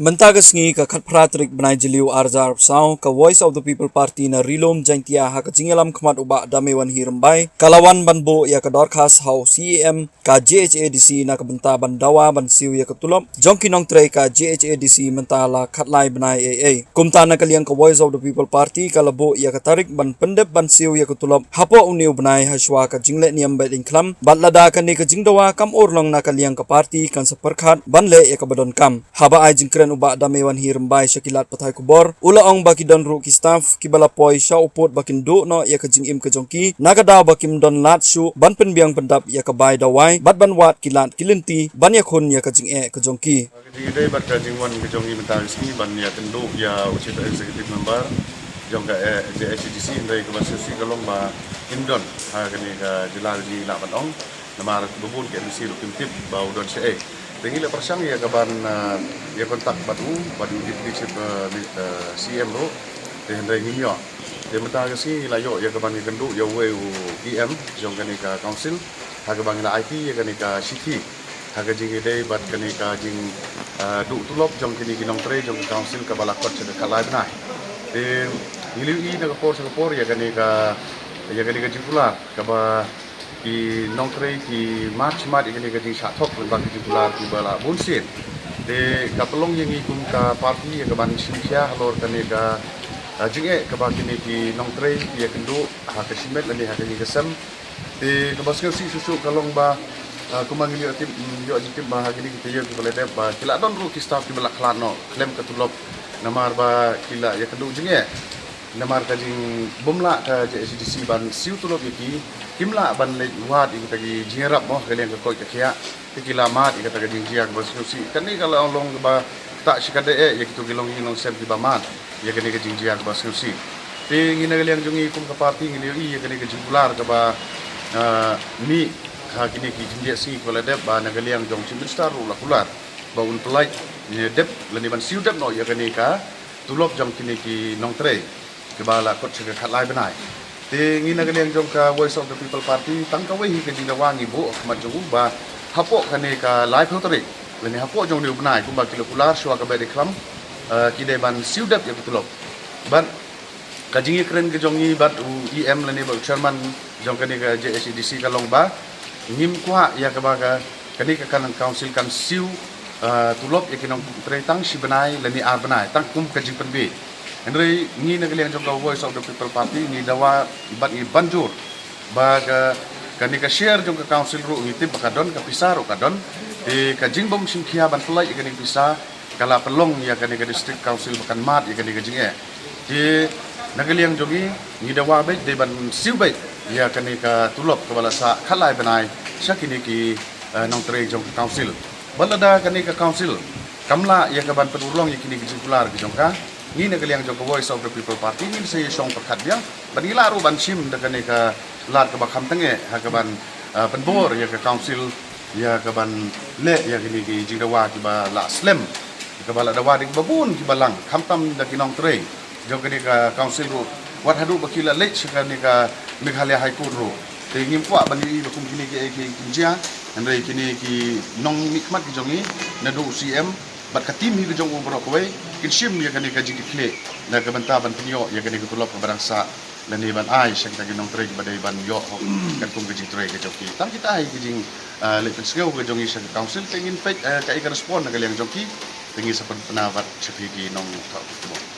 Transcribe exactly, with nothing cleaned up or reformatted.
Mynta ka sngi ka khatphra tarik bnai Jylliew arhajar arphew saw, ka Voice of the People Party na Ri-lum Jaiñtia ha ka jingïalam khmat u Bah Damewanhi Rymbai ka la wan ban buh ïa ka dorkhas ha u C E M ka J H A D C na ka bynta ban dawa ban siew ïa ka tulop jong ki nongtrei ka J H A D C mynta la khatlai bnai ei ei. Kumta na ka liang ka Voice of the People Party ka la buh ïa ka tarik ban pyndep ban siew ïa ka tulop hapoh une u bnai hashwa ka jingleh niam beit khlam, bad lada kane ka jingdawa kam urlong na ka liang ka party kan sa pyrkhat ban leh ïa kaba donkam. Haba ai jingkren u Bah Damewanhi Rymbai sha ki lad pathai khubor, u la ong ba ki don ruh ki staff kiba la poi sha u pud ba kin duh noh ïa ka jingim ka jong ki na ka daw ba kim don lad shuh ban pynbiang pyndap ïa ka bai dawai bad ban wad ki lad ki lynti ban ïakhun ïa ka jingeh ka jong ki. Ka jingïadei bad ka jingwan ka jong ngi mynta ka sngi ban ïakynduh ïa u Chief Executive Member jong ka, eh, J H A D C, hynrei kaba shisha ka long ba kim don ha kane ka jylla ka jong ngi, lah ban ong. Namar ba bun ki M A C ruh kim tip ba u don shaei. Te ngi la pyrshang ïa ka ban, eh, ïa kontak bad u, bad u Deputy Chief, eh, mi-, eh, C M ruh. Te hynrei ngim ïoh. Te mynta ka sngi ngi la ïoh ïa ka ban ïakynduh ïa uwei u E M jong kane ka council, ha kaba ngi la aiti ïa kane ka shithi ha ka jingïadei bad kane ka jing, eh, duh tulop jong kine ki nongtrei jong ka council kaba la kot sha ka khatlai bnai. Te ngi la ïohi na ka por sha ka por ïa kane ka, ïa kane ka jingkular kaba ki nongtrei ki mad shimet ïa kane ka jingshah thok lyngba ki jingkular kiba la bun sien. Te ka pynlong ïa ngi kum ka party ïa ka ban shim khia halor kane ka, ah, jingeh kaba kine ki nongtrei ki ïakynduh ha ka shimet lane ha ka ïing ka sem. Te kaba sngewsih shuh shuh ka long ba, ah, kumba ngi la ïoh tip, mm, ïoh jingtip ba ha kine ki taïew kiba la dep ba ki la don ruh ki staff kiba la khlad noh khlem ka tulop namar ba ki la ïakynduh jingeh. Namar ka jingbymlah ka J H A D C ban siew tulop ïa ki, kim lah ban leit wad ïa kita ki jingïarap mo ha ka liang ka koit ka khiah. Te ki la mad ïa kata ka jingjia kaba sngewsih. Kane ka la long kaba ktah shikatdei eh ïa kito ki longïing longsem kiba mad ïa kane ka jingjia kaba sngewsih. Te ngi na ka liang jong ngi kum ka party ngi la ïohi ïa kane ka jingkular kaba, ah, mih ha kine ki khyndiat sngi kiba la dep ba na ka liang jong Chief Minister ruh u la kular ba un pynlait ne dep lane ban siew dep noh ïa kane ka tulop jong kine ki nongtrei kiba la kot sha ka khatlai bnai. Te ngi na ka liang jong ka Voice of the People Party tang kawei hi ka jingdawa ngi buh ha khmat jong u ba hapoh kane ka laiphew tarik lane hapoh jong une u bnai kumba ki la kular shuwa ka beit khlam, eh, ki dei ban siew dep ïa ka tulop. Bad ka jingïakren ka jong ngi bad u E M lane bad u chairman jong kane ka J H A D C ka long ba ngim kwah ïa kaba ka, kane ka kan council kan siew, ah, tulop ïa ki nongtrei tang shi bnai lane ar bnai tang kum ka jingpynbiej. Hynrei ngi na ka liang jong ka Voice of the People Party ngi dawa bad ngi ban jur ba ka, kane ka share jong ka council ruh ngi tip ba ka don, ka pisa ruh ka don. Te ka jingbym shim khia ban pynlait ïa kane ka pisa ka la pynlong ïa kane ka district council ba kan mad ïa kane ka jingeh. Te na ka liang jong ngi ngi dawa beit dei ban siew beit ïa kane ka tulop kaba la sah khatlai bnai sha kine ki, eh, nongtrei jong ka council. Bad lada kane ka council kam lah ïa ka ban pynurlong ïa kine ki jingkular ki jong ka, ngi na ka liang jong ka Voice of the People Party ngin sa ïashong pyrkhat biang bad ngi lah ruh ban shim da kane ka lad kaba kham tyngeh ha ka ban, ah, pynbor ïa ka council ïa ka ban leh ïa kine ki jingdawa kiba la slem, kaba la dawa da kiba bun kiba lang, khamtam da ki nongtrei jong kane ka council ruh, wat haduh ba ki la leit sha kane ka Meghalaya High Court ruh. Te ngim kwah ban ïohi ba kum kine kiei kiei kim jia. Hynrei kine ki nongmihkhmat ki jong ngi, naduh u C M bad ka team hi ka jong u baroh kawei, kin shim ïa kane ka jingkitkhlieh na ka bynta ban pynïoh ïa kane ka tulop kaba dang sah lane ban ai sha kita ki nongtrei kiba dei ban ïoh hok katkum ka jingtrei ka jong ki. Tang kita hi ki jing, ah, leit pynsngew ka jong ngi sha ka council, te ngin peit, ah, kaei ka respond na ka liang jong ki, te ngin sa pynpaw bad sha phi ki nongthoh khubor.